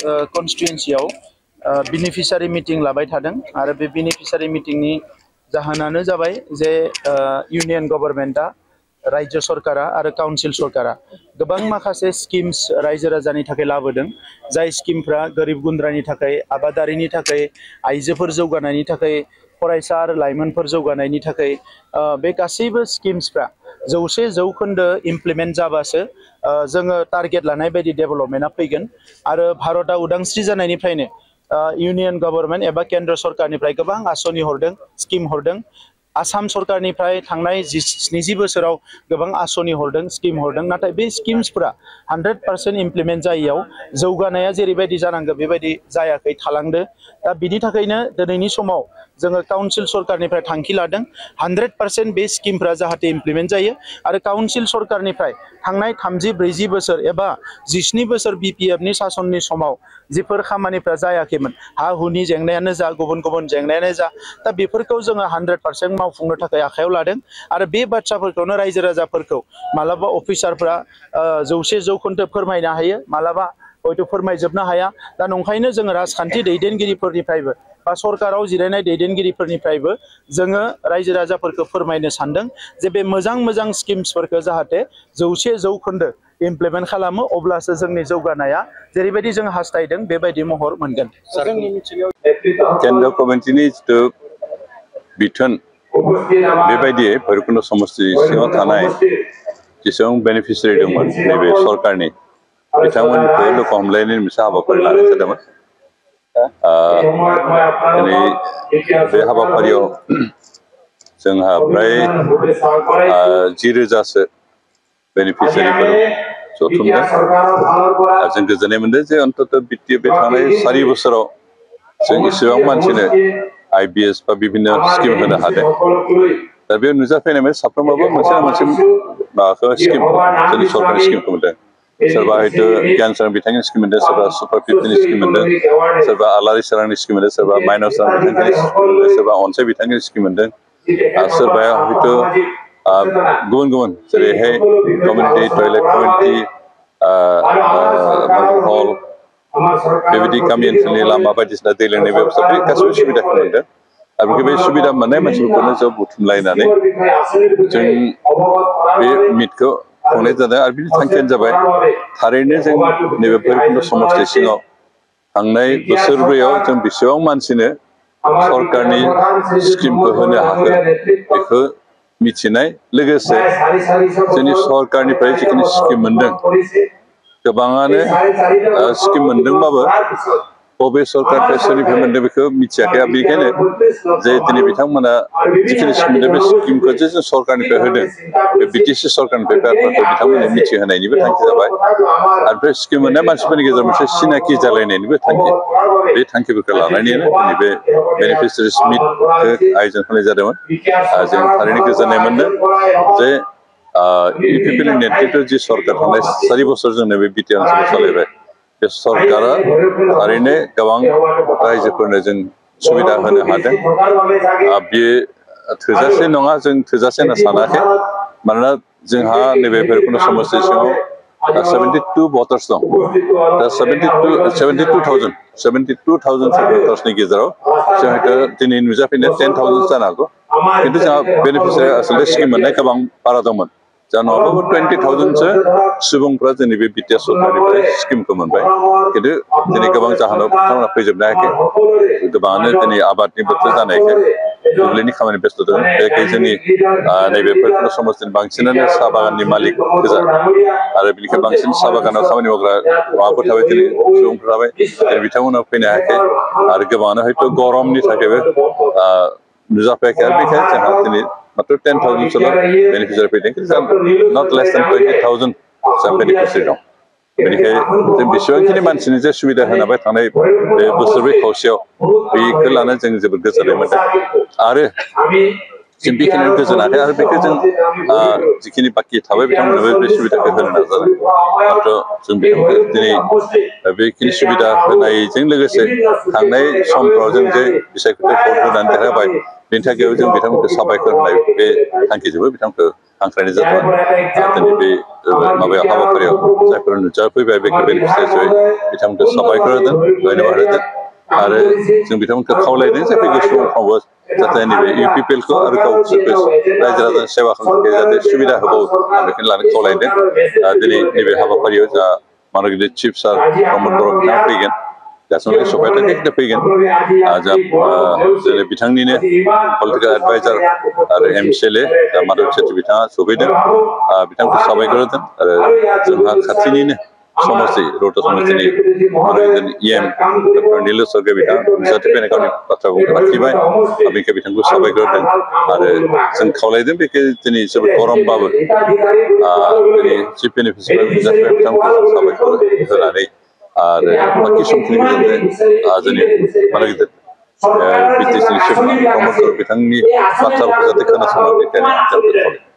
कन्स्टिट्युएन्सियाव beneficiary meeting लाबाय थादों आरो बे बेनिफिसारि मिटिंनि जाहोनानो जाबाय जे इउनियन गभर्नमेन्टआ राज्य सरकारा आरो काउन्सिल सरकारा गोबां माखासे स्किम्स रायजो राजानि थाखाय लाबोदों जाय स्किमफ्रा गोरिब गुन्द्रानि थाखाय आबादारिनि थाखाय आइजोफोर जौगानायनि थाखाय फरायसा आरो लाइमोनफोर जौगानायनि थाखाय बे गासैबो स्किम्सफ्रा 100% इमप्लिमेन्ट जाबासो जोङो टारगेट लानाय बायदि डेभेलपमेन्टआ फैगोन आरो भारतआ उदांस्रि जानायनिफ्रायनो इउनियन गभर्नमेन्ट एबा केन्द्र सरकारनिफ्राय गोबां आसनि हरदों स्किम हरदों आसाम सरकारनिफ्राय थांनाय 70 बोसोराव गोबां आसनि हरदों स्किम हरदों नाथाय बे स्किम्सफ्रा 100% इमप्लिमेन्ट जायैयाव जौगानाया जेरैबायदि जानांगौ बेबायदि जायाखै थालांदो दा बिनि थाखायनो दिनैनि समाव जोङो काउन्सिल सरकारनिफ्राय थांखि लादों 100% बे स्किमफ्रा जाहाथे इमप्लिमेन्ट जायो आरो काउन्सिल सरकारनिफ्राय थांनाय 30-40 बोसोर एबा 17 बोसोर बिपिएफनि सासननि समाव जिफोर खामानिफ्रा जायाखैमोन हा हुनि जेंनायानो जा गुबुन गुबुन जेंनायानो जा दा बेफोरखौ जोङो 100% मावफुंनो थाखाय आखायाव लादों आरो बे बाथ्राफोरखौनो रायजो राजाफोरखौ मालाबा अफिसारफ्रा 100% फोरमायनो हायो मालाबा हयथ' फोरमायजोबनो हाया दा नंखायनो जोङो राजखान्थि दैदेनगिरिफोरनिफ्रायबो बा सरकाराव जिरायनाय दैदेनगिरिफोरनिफ्रायबो जोङो रायजो राजाफोरखौ फोरमायनो सानदों जे बे मोजां स्किम्सफोरखौ जाहाथे 100% इमप्लिमेन्ट खालामो अब्लासो जोंनि जौगानाया जेरैबायदि जों हास्थायदों बेबायदि महर मोनगोन केन्द्र कमिटिनि जिथु बिथोन बेबायदि भैरबकुन्द समस्ति सिङाव थानाय जेसेबां बेनिफिसियारि दंमोन नैबे सरकारनि बिथांमोनखौ लोगो हमलायनायनि मोनसे हाबाफारि लानाय जादोंमोन दिनै बे हाबाफारियाव जोंहा फ्राय 10,000सो बेनिफिसियारिफोर जथुमदों जों गोजोननाय मोनदों जे अन्तत बे थांनाय 4 बोसोराव जों इसेबां मानसिनो आइबिएस बा बिभिन्न स्किम होनो हादों दा बे नुजाफैनाय साफ्रोमबो मोनसे ना मोनसे माबाखौ स्किम जोंनि सरकारनि स्किमखौ मोनदों सोरबा हयथ' गियान सोरां बिथांनि स्किम मोनदों सोरबा सुपार 50नि स्किम मोनदों सोरबा आलारि सोरांनि स्किम मोनदों सोरबा माइनाव सोरां बिथांनि स्किम मोनदों सोरबा अनसाय बिथांनि स्किम मोनदों सोरबाया हयथ' गुबुन जेरैहाय कमिउनिटि टयलेट कमिउनिटि हल बेबायदि गामि ओनसोलनि लामा बायदिसिना दै लोंनाय बेबस्था बे गासैबो सुबिदाखौ मोनदों आरो बे सुबिदा मोननाय मानसिफोरखौनो ज' बुथुमलायनानै जों बे मिटखौ खुंनाय जादों आरो बिनि थांखियानो जाबाय थारैनो जों नैबे भैरबकुन्द समस्ति सिङाव थांनाय बोसोरब्रैयाव जों बेसेबां मानसिनो सरकारनि स्किमखौ होनो हाखो बेखौ मिथिनाय लोगोसे जोंनि सरकारनिफ्राय जिखिनि स्किम मोनदों गोबाङानो स्किम मोनदोंबाबो बबे सरकारनिफ्राय सोरनिफ्राय मोनदों बेखौ मिथियाखै बेनिखायनो जे दिनै बिथांमोना जिखिनि स्किम मोनदों बे स्किमखौ जे जों सरकारनिफ्राय होदों बे बिटिसि सरकारनिफ्राय बेफोरखौ बिथांमोननो मिथिहोनायनिबो थांखि जाबाय आरो बे स्किम मोननाय मानसिफोरनि गेजेराव मोनसे सिनाखि जालायनायनिबो थांखि बे थांखिफोरखौ लानानैनो दिनै बे बेनिफिसियारिस मिटखौ आयोजन खालामनाय जादोंमोन जों थारैनो गोजोननाय मोनदों जे इउपिपिएलनि नेतृत्व जि सरकार थांनाय 4 बोसोर जोंनो बे बिटि ओनसोलाव सालायबाय बे सरकारा थारैनो गोबां रायजोफोरनो जों सुबिदा होनो हादों बेयो थोजासे नङा जों थोजासे होनना सानाखै मानोना जोंहा नैबे भैरबकुन्द समस्ति सिङाव 72 भटार्स दं दा 72,000 भटार्सनि गेजेराव जों हयथ' दिनै नुजाफैनाय 10,000 जानो हागौ खिन्थु जोंहा बेनिफिसियारि आसलथे स्किम मोननाय गोबां बारा दंमोन जा नङाबाबो 20,000सो सुबुंफ्रा जोंनि बे बिटिआर सरकारनिफ्राय स्किमखौ मोनबाय खिन्थु दिनै गोबां जाहोनाव बिथांमोना फैजोबनो हायाखै गोबाङानो दिनै आबादनि बोथोर जानायखाय दुब्लिनि खामानि बेस्थ' दं बेखाय जोंनि नैबे भैरबकुन्द समस्तिनि बांसिनानो साहा बागाननि मालिक गोजा आरो बेनिखाय बांसिन साहा बागानाव खामानि मावग्रा माबाफोर थाबाय दिनै सुबुंफोर थाबाय दिनै बिथांमोना फैनो हायाखै आरो गोबाङानो हयथ' गरमनि थाखायबो नुजाफैयाखै आरो बेखायनो जोंहा दिनै मात्र 10,000सोल' बेनिफिसियारि फैदों नट लेस देन 20,000 जों बेनिफिसियारि दं बेनिखायनो जों बेसेबांखिनि मानसिनि जे सुबिदा होनाबाय थानाय बे बोसोरब्रै खावसेयाव बेखौ लानानै जों जोबोद गोजोननाय मोनदों आरो जों बेखिनियाव गोजोनाखै आरो बेखौ जों जिखिनि बाखि थाबाय बिथांमोननोबो बे सुबिदाखौ होनो नाजादों मात्र जों बिथांमोनखौ दिनै बेखिनि सुबिदा होनायजों लोगोसे थांनाय समफ्राव जों जे बिसायख'थि भट होनानै देरहाबाय बेनि थाखाय जों बिथांमोनखौ साबायखर होनाय बे थांखिजोंबो बिथांमोनखौ हांख्रायनाय जादों दिनै बे माबायाव हाबाफारियाव जायफोर नुजाफैबाय बे बेनिफिसियारिसै बिथांमोनखौ साबायखर होदों धन्यबाद होदों आरो जों बिथांमोनखौ खावलायदों जे फैगौ समफ्रावबो जाहाथे नैबे UPPL आरो गावसोरखौ रायजो राजा सेवा खालामनो थाखाय जाहाथे सुबिदा होबावो बेखौनो लानो खावलायदों दिनै नैबे हाबाफारियाव जा मानगिदिर चिफ सार प्रमद बर' बिथाङा फैगोन गासैबो सफायथाय फैगोन जा जेरै बिथांनिनो पलिटिकेल एडभाइजार आरो MCLA जा माधब सेत्रि बिथाङा सफैदों बिथांखौ साबायखर होदों आरो जोंहा खाथिनिनो समस्ति रौता समस्तिनि मानगिदिर EM डक्टर नीलु स्वर्गीय बिथाङा नुजाथिफैनाय गावनि बाथ्राखौ लाखिबाय बेखौ बिथांखौ साबायखर होदों आरो जों खावलायदों बेखौ दिनै जोबोद गरमबाबो दिनै चिफ बेनिफिसियारि जाफैबाय बिथांखौ साबायखर होनानै आरो बाखि समखिनि जोंनि मानगिदिर BTC नि चिफ प्रमद बर' बिथांनि बाथ्राफोरखौ जाहाथे खोनासंनानै बेखायनो